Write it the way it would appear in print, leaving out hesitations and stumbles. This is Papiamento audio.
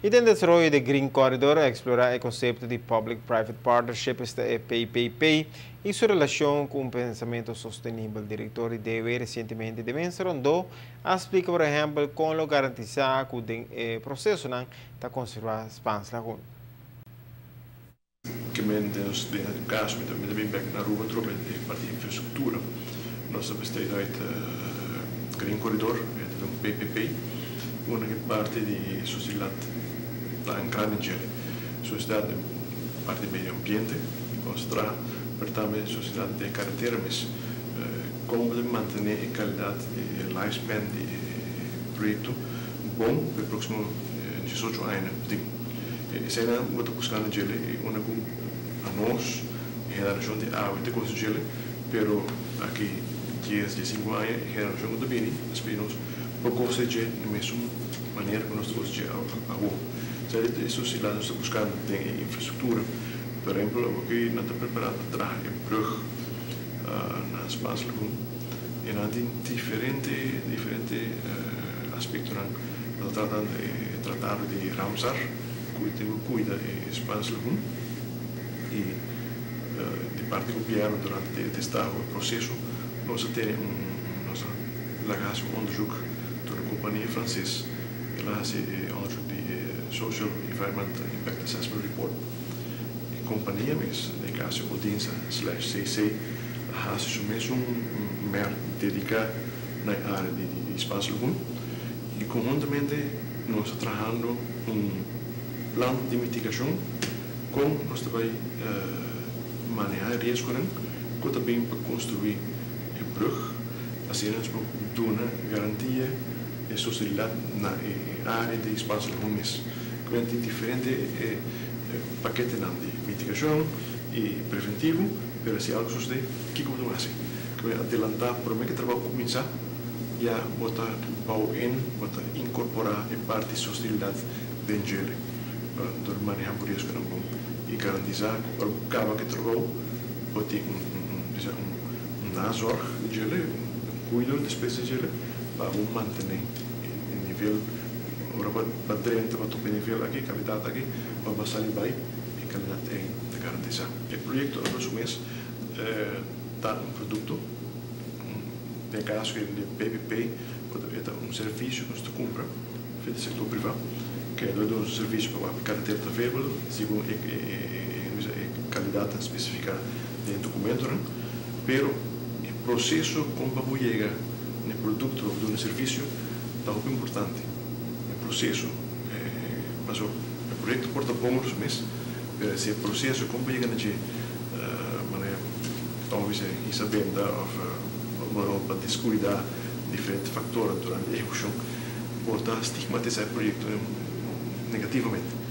Y den desaroyo di Green Corridor, a explora e concepto di Public-Private Partnership, esta PPP, y su relacion cu un pensamento sostenibel. Director di DW recientemente de Rondo a splica, por ehempel, con lo garantisa cu e proceso ta conserva Spaans Lagoen. Gemeente, den caso met de back na Aruba trobe de parte infrastructura. Nos besteed uit Green Corridor, het een PPP, una che parte di sociedad ta grande gele. Sociedad parte di medio ambiente, nostra, pero tambe sociedad di caretera mes. Con mantene e calidad y lifespan di proyecto bon pa e proximo 18 aña. Esey nos ta buscando dje, unda cu nos, generacion di awe, ta consigi, pero aki 10, 15 aña, generacion cu ta bin, nos por consigi di mesun manera cu nos consigi awe. Esey ta nos ta buscando den infrastructura. Por ehempel, cu nos ta prepara pa traha un brug na Spaans Lagoen. Y nan tin diferente aspecto. Nos ta tratando di tratado di Ramsar, cu tin cu cuida Spaans Lagoen. Y di parti di gobierno, durante e proceso, nos tin nos a haci un onderzoek door een compania Frances. El a haci onderzoek di Social Environmental Impact Assessment Report. E compania mes, den caso Odinsa/CC, a haci mes un mer dedica na area di Spaans Lagoen. Y conhuntamente nos ta trahando un plan di mitigacion con nos ta bay maneha riesgo, cu tambe pa construi e brug, asina nos por duna garantia di sostenibilidad na area di Spaans Lagoen mes. Cu tin diferente pakete di mitigacion y preventivo, pero si algo sucede, kico bo ta haci? Cu adelanta, prome cu e trabou cuminsa, ya bo ta bouw in, bo ta incorpora e parti di sostenibilidad den dje, door maneha e riesgo bon y garantisa cu caba cu e trabou, bo tin un nazorg di dje, un cuido despues di dje, pa mantene e nivel, ora pa drenta, pa topa nivel aki, calidad aki, pa sali bay, e calidad ta garantisa. E proyecto, a su mes, ta un producto, den caso di PPP, ta un servicio cu nos ta cumpra di sector priva, cu ta un servicio pa caretera available, segun e calidad specifica den documento, pero e proceso con pa yega na producto of un servicio ta hopi importante. E proceso, mas e proyecto por ta bon mes, pero si e proceso con yega na manera, talvez Isabenda of pa descuida diferente factor durante e ehecucion, por ta stigmatisa e proyecto negativamente.